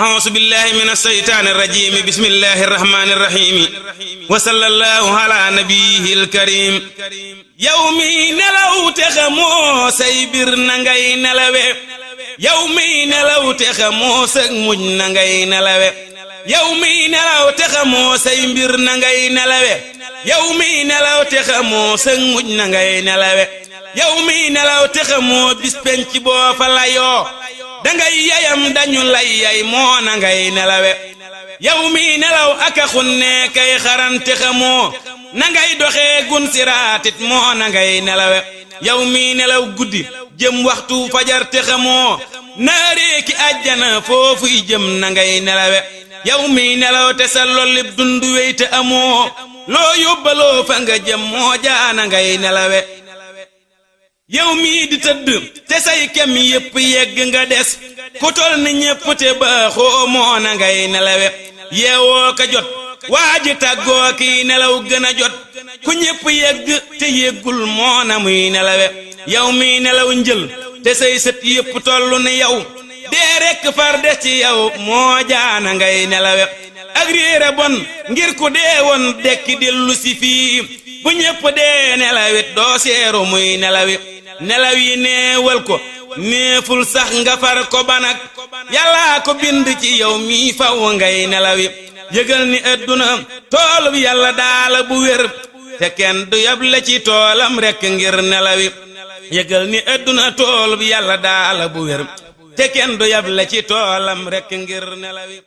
أعوذ بالله من الشيطان الرجيم بسم الله الرحمن الرحيم وصلى الله على نبيه الكريم يومي نلو تخمو سيبر نغاي نلوي يومي نلو تخمو سغمج نغاي نلوي يومي نلو تخمو سيبر نغاي نلوي يومي نلو تخمو سغمج نغاي نلوي يومي نلو تخمو bis penc boo fa layoo dangay yayam dañu lay yay moona ngay nelawe yow mi nelaw aka xunne kay xarante xamoo na ngay doxee gun siraatit moona ngay nelawe yow mi nelaw guddi jëm waxtu fajar te xamoo naareeki àjjana foofuy jëm na ngay nelawe yow mi nelaw te sa lollib dundu wey te amoo loo yóbbaloo fa nga jëm moo jaana ngay nelawe yow mii di tëdd te say kem yépp yegg nga des ku tol ni ñépp te baaxoo moona ngay nelawe yeewoo ka jot waaji tàggoo kii nelaw gën a jot ku ñépp yegg te yeggul moona muy nelawe yow mii nelaw njël te say sët yépp tollu ni yow dee rekk far des ci yow moo jaana ngay nelawe ak réere bon ngir ku dee woon dekki dellu si fii bu ñépp dee nelawit doo seeru muy nelawi nelaw yi neewal ko neeful sax nga far ko banak yàllaa ko bind ci yow mi faw ngay nelawi yëgal ni adduna toolub yàlla daala bu wér te kenn du yable ci toolam rekk ngir nelawi yëgal ni adduna toolub yàlla daala bu wér te kenn du yable ci toolam rekk ngir nelawi